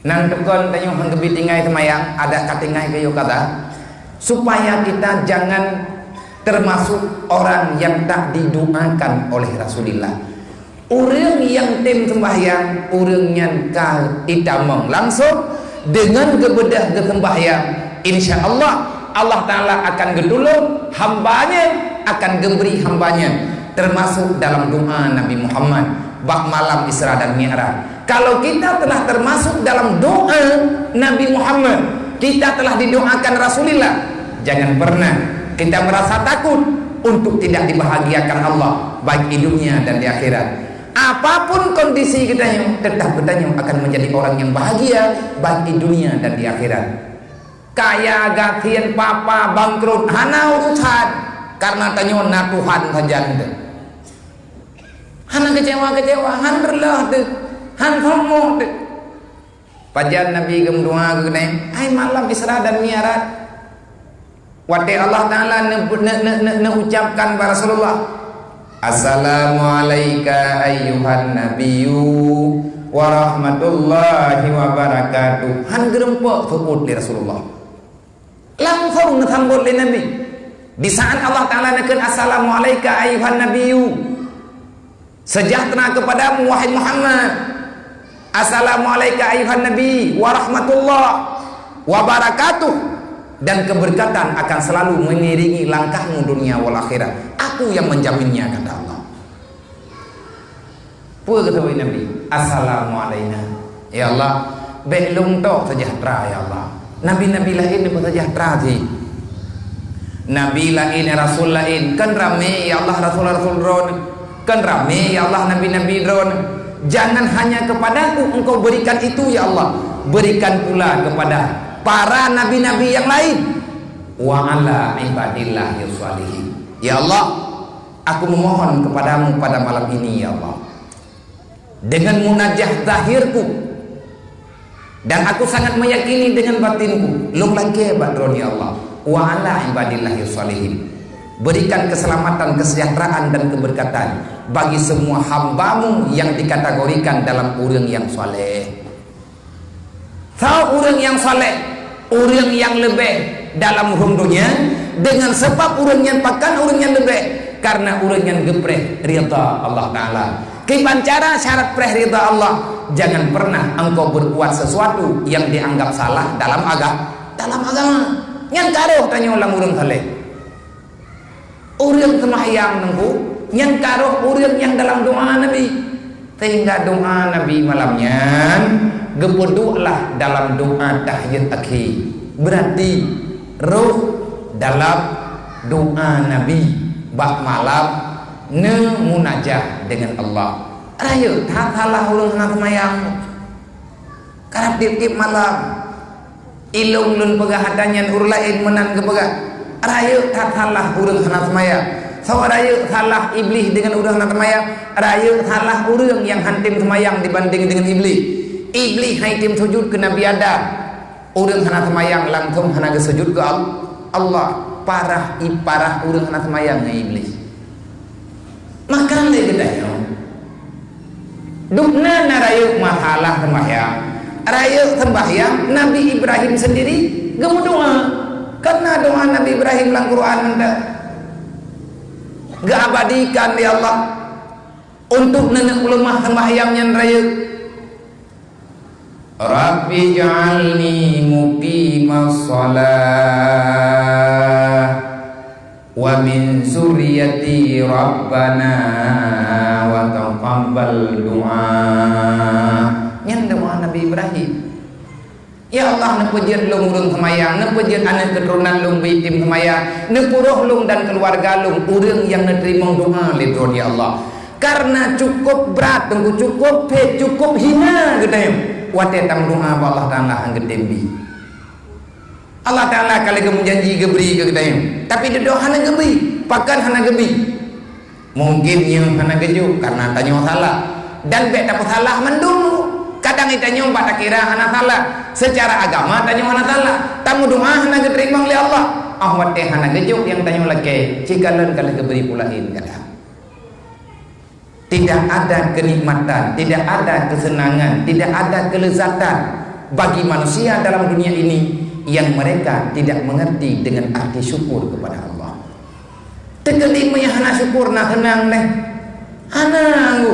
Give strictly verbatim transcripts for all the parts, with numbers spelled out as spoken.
Nan tukon tanyoe han geubi tinggai seumayang, adak ka tinggai keu yôh kada, supaya kita jangan termasuk orang yang tak didoakan oleh Rasulullah. Ureuëng nyang tem sembahyang, ureuëng nyan ka itamong langsung dengan geubeudôh geusembahyang. Insya Allah, Allah Taala akan geutulông hamba-Nya, akan geubri hamba-Nya, termasuk dalam doa Nabi Muhammad bak malam Isra dan Mi'raj. Kalau kita telah termasuk dalam doa Nabi Muhammad, kita telah didoakan Rasulullah, jangan pernah kita merasa takut untuk tidak dibahagiakan Allah, baik di dunia dan di akhirat. Apapun kondisi kita, tetap kita akan menjadi orang yang bahagia, baik di dunia dan di akhirat. Kaya, gasien, papa, bangkrut, hana urusan, karena tanyoe na Tuhan sajan teuh. Hana kecewa-kecewa, han reuloh teuh, han sombong teuh. Pajan Nabi geumeudoa keu keunoe, hai malam Isra dan Mi'raj. Watée Allah Taala ne-, ne-, ne-, ne-, neucapkan bak Rasulullah, "Assalamualaika ayyuhan nabiyyu wa rahmatullahi wa barakatuh." Han geureumpok seuôt lé Rasulullah. Langsung neusambot lé Nabi. Di saat Allah Taala neukheun, "Assalamualaika ayyuhan nabiyyu." Sejahtera kepadamu, wahai Muhammad. Assalamualaika ayyuhan nabi wa rahmatullah wa barakatuh. Dan keberkatan akan selalu mengiringi langkahmu dunia wal akhirat. Aku yang menjaminnya, kata Allah. Peue geuteubiet Nabi? Assalamualaina. Ya Allah, bék lôn tok seujahtera, ya Allah. Nabi-nabi laén neupeuseujahtra cit. Nabi laén, rasul laén, kan ramé, ya Allah, rasul-rasul droen. Kan ramé, ya Allah, nabi-nabi droen. Jangan hanya kepadaku Engkau berikan itu, ya Allah. Berikan pula kepada para nabi-nabi yang lain. Wa ala ibadillahis shalihin. Ya Allah, aku memohon kepadamu pada malam ini, ya Allah. Dengan munajah zahirku, dan aku sangat meyakini dengan batinku, lôn lakée bak droen, ya Allah, wa ala ibadillahis shalihin. Berikan keselamatan, kesejahteraan, dan keberkatan bagi semua hamba-Mu yang dikategorikan dalam ureuëng nyang saleh. Soe ureuëng nyang saleh? Ureuëng nyang leubeh dalam rhueng donya, dengan sabab ureuëng nyan pakon ureuëng nyang leubeh, karena ureuëng nyan geupreh ridha Allah Taala. Kiban cara syarat preh ridha Allah, jangan pernah engkau berbuat sesuatu yang dianggap salah dalam aga-, dalam agama. Nyan ka roh tanyoe lam ureuëng saleh. Ureuëng seumahyang Teungku, nyan ka roh ureuëng nyang dalam doa Nabi. Sehingga doa Nabi malam nyan geupeudueklah dalam doa tahiyat akhé. Berarti roh dalam doa Nabi bak malam neumunajah dengan Allah. Rayeuk that salah ureuëng hana seumayang. Karab tieb-tieb malam. Ilôn lôn peugah ata nyan ureuëng laén meunan geupeugah. Rayeuk that salah ureuëng hana seumayang. Soe rayeuk salah Iblih deungon ureuëng hana seumayang? Rayeuk salah ureuëng nyang han tem seumayang dibanding deungon Iblih. Iblih han tem sujud keu Nabi Adam. Ureuëng hana seumayang langsung hana geusujud keu Al-, Allah. Parah, i-, parah ureuëng hana seumayang ngon Iblih. Maka lé geutanyoe, dubna na rayeuk masalah seumbahyang. Rayeuk seumbahyang, Nabi Ibrahim sendiri geumeudoa. Karena doa Nabi Ibrahim lam Quran mantong geuabadikan lé Allah untuk neuneuk peuleumah seumbahyang nyan rayeuk. Rabbi ja'alni muqimas shalah wa min zurriyati rabbana wa taqabbal du'a. Nyan doa Nabi Ibrahim. Ya Allah, neupeujeuet lôn ureuëng seumayang, neupeujeuet aneuk keuturonan lôn beuitem seumayang, neupuroh lôn dan keuluwarga lôn ureuëng nyang neuteurimong doa lé Droen, ya Allah. Karena cukup brat, Teungku, cukup phét, cukup hina geutanyoe watée tameudoa bak Allah Taala han geutem bi. Allah Taala ka lheueh geumeujanji geubri keu geutanyoe, tapi dudoe hana geubri. Pakon hana geubri? Mungkin nyoe hana geujok karena tanyoe salah. Dan bék tapeusalah mandum. Kadang tanyoe bak takira hana salah. Secara agama tanyoe hana salah. Tameudoa hana geuteurimong lé Allah. Ah, watée hana geujok nyang tanyoe lakée, cit kalon ka lheueh geubri peue laén kadang. Tidak ada kenikmatan, tidak ada kesenangan, tidak ada kelezatan bagi manusia dalam dunia ini yang mereka tidak mengerti dengan arti syukur kepada Allah. Teukeudi meunyoe hana syukur na seunang deh. Hana anggô.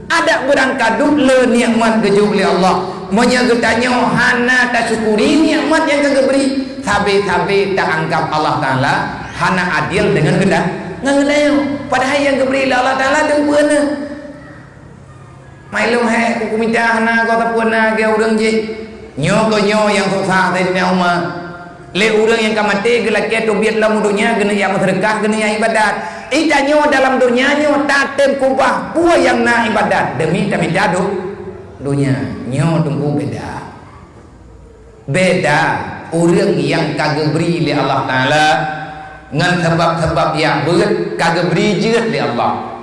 Adak beurangkaduek le nikmat geujok lé Allah. Meunyoe geutanyoe hana tasyukuri nikmat nyang ka geubri, sabe-sabe taanggab Allah Taala hana adil deungon geuda-, ngon geutanyoe. Padahai nyang geubri lé Allah Taala dum peue na. Mai lôn hai, kukumita hana goe sapeue na geu ureuëng jih. Nyoe keuh nyoe nyang susah Saidina Umar. Lé ureuëng nyang ka maté geulakée teubiet lom u donya geuneuk jak meuseudeukah, geuneuk jak ibadat. Ih, tanyoe dalam donya nyoe tatem keubah peue nyang na ibadat deumi tamita do-, donya. Nyoe teungku beda. Beda ureuëng nyang ka geubri lé Allah Taala ngon sabab-sabab jak beuet ka geubri jeuet lé Allah.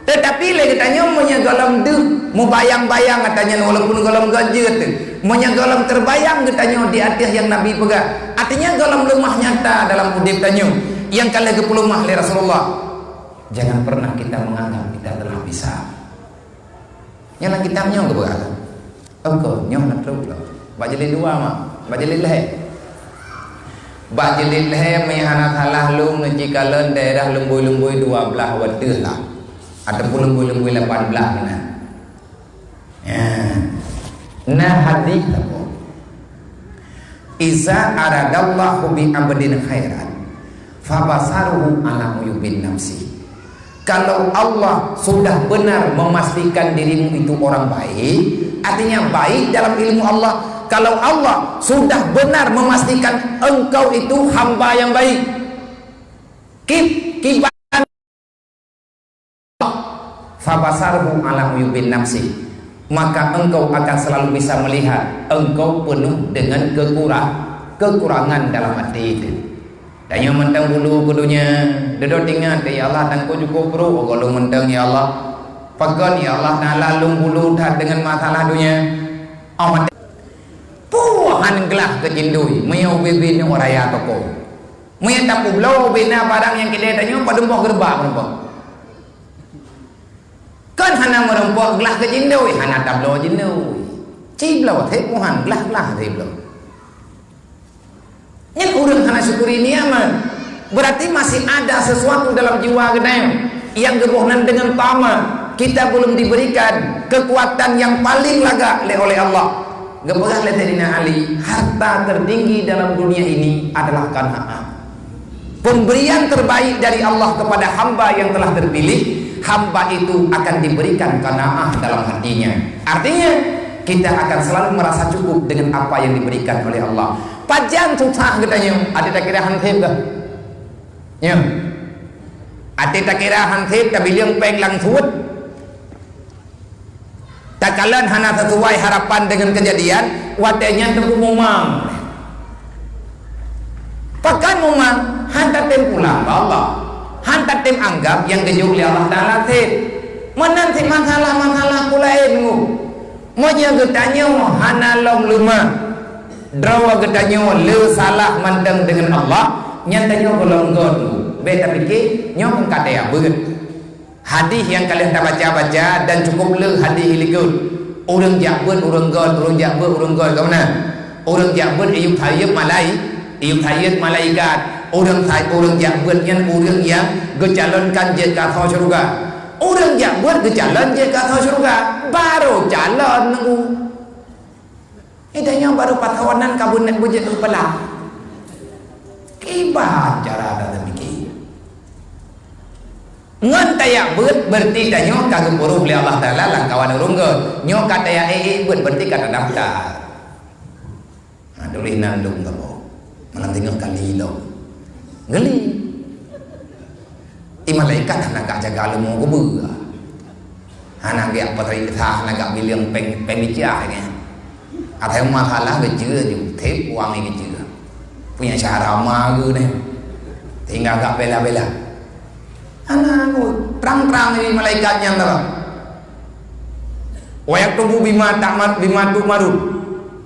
Teutapi lé geutanyoe meunyoe gohlom deuh mubayang-bayang ata nyan walaupun gohlom göt jeuet, meunyoe gohlom teubayang geutanyoe di ateueh nyang Nabi peugah, artinya gohlom leumah nyata dalam udeb tanyoe nyang ka lheueh geupeuleumah lé Rasulullah. Jangan pernah kita menganggap kita telah bisa. Nyang lam kitab nyoe geupeugah. Engkau nyoe na trok lom. Bak jilid dua mak, bak jilid lhée. Bak jilid lhée meuhana salah lôn neujikalon daerah lumboi-lumboi dua blaih wateuh lah. Ataupun lumboi-lumboi lapan blaih meunan. Ya. Nah hadis apa? Iza aradallahu bi abdin khairan, fabasaruhu ala uyubin nafsi. Kalau Allah sudah benar memastikan dirimu itu orang baik, artinya baik dalam ilmu Allah. Kalau Allah sudah benar memastikan engkau itu hamba yang baik, kib-, kiban fabasarhu ala uyubin nafsi, maka engkau akan selalu bisa melihat engkau penuh dengan kekurang-, kekurangan dalam hati itu. Tanyoe mantong bulu keu donya, dudoe tingat, "Ya Allah, tangko cukup brok gohlom mantong, ya Allah." Pakon, ya Allah, na lalong bulu that dengan masalah donya. Oh, mate. Puhan glah keu cindui, meunyoe ubé-ubé nyoe raya toko. Meunyoe tapubloe ubé na barang nyang kidai tanyoe, padum boh geureubak meureumpok. Kon hana meureumpok glah keu cindui, hana tabloe cindui. Cibloe thép puhan, glah-glah thép bloe. Nyan ureuëng hana syukuri nikmat. Berarti masih ada sesuatu dalam jiwa geutanyoe nyang geuboh nan deungon tama. Kita belum diberikan kekuatan yang paling lagak lé oleh Allah. Geupeugah lé Saidina Ali, harta tertinggi dalam dunia ini adalah qanaah. Pemberian terbaik dari Allah kepada hamba yang telah terpilih, hamba itu akan diberikan qanaah dalam hatinya. Artinya, kita akan selalu merasa cukup dengan apa yang diberikan oleh Allah. Pajan susah geutanyoe, até takira hansép kah? Ya. Até takira hansép, tabiling péng langsut. Takalon hana sesuai harapan dengan kejadian, watée nyan teupeu mumang. Pakon mumang, han tatem pulang bak Allah. Han tatem anggab nyang geujok lé Allah Taala seb. Meunan cit masalah-masalah peue laén ngu. Meunyoe geutanyoe hana lom leumah, droe geutanyoe le salah mantong deungon Allah, nyan tanyoe gohlom göt ngu. Bék tapike, nyoe kon ka teuyak beuet. Hadih nyang ka lheueh tabaca-baca dan cukup le hadih likot. Ureuëng jak beuet ureuëng göt, ureuëng jak beuet ureuëng göt, ka meunan? Ureuëng jak beuet iyup sayeuep malai-, iyup sayeuep malaikat. Ureuëng sa-, ureuëng jak beuet nyan ureuëng nyang geucalonkan jeuet keu asoe syeuruga. Ureuëng jak beuet geucalon jeuet keu asoe syeuruga. Barô calon nunggu. Eh, tanyoe barô pasoe nan ka beuneuek beujeuet keu peula. Kiban cara ata tapike. Ngon tayak beuet, berarti tanyoe ka geupuruh lé Allah Taala lam kawan ureuëng göt. Nyoe ka tayak ék-ék beuet, berarti ka tadaftar. Ha, tuléh nan lôn saboh. Malam teungoh kali lom. Geli. Di malaikat hana gak jaga leumo geubeue. Hana gak peutari sah, hana gak bileueng péng, péng licah nyan. Asai masalah geuceue ju, teb uang geuceue. Punya cara ma geu neh. Tinggal gak bela-bela. Hana geu, trang-trang di malaikat nyan tara. Wa yaktubu bima ta'mal, bima tu'marun.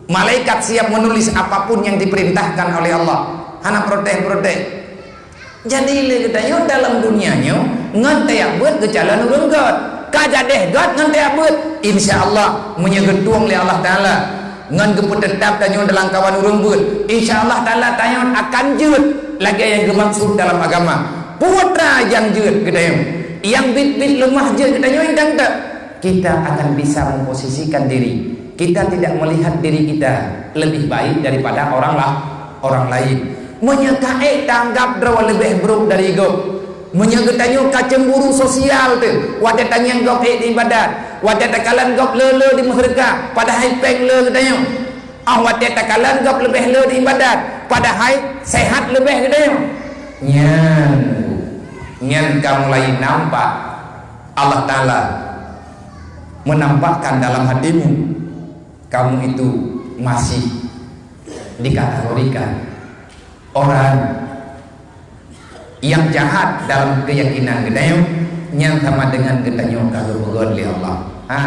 Malaikat siap menulis apapun yang diperintahkan oleh Allah. Hana protes-protes. Jadi lé geutanyoe dalam dunia nyoe ngon tayak beuet geucalon ureuëng göt. Ka jadeh göt ngon tayak beuet. Insya Allah meunyoe geutueng lé Allah Taala. Ngon geupeuteutap tanyoe dalam kawan ureuëng beuet, insya Allah Taala tanyoe akan jeuet lagée nyang geumaksud dalam agama. Putra nyang jeuet geutanyoe, nyang biet-biet leumah jeuet geutanyoe, nyang tak, kita akan bisa memposisikan diri. Kita tidak melihat diri kita lebih baik daripada orang lah, orang lain. Meunyoe ka ék tanggap droe leubeh brok dari gob, meunyoe geutanyoe ka cemburu sosial teuh, watée tangieng gob ék di ibadat, watée takalon gob le-le di meuseudekah, padahai péng le geutanyoe. Ah, watée takalon gob leubeh le di ibadat, padahai sehat leubeh geutanyoe. Nyan, nyan ka mulai nampak Allah Taala menampakkan dalam hatimu, kamu itu masih dikategorikan orang yang jahat dalam keyakinan geutanyoe, nyang sama dengan geutanyoe ka geupeugét lé Allah. Ha.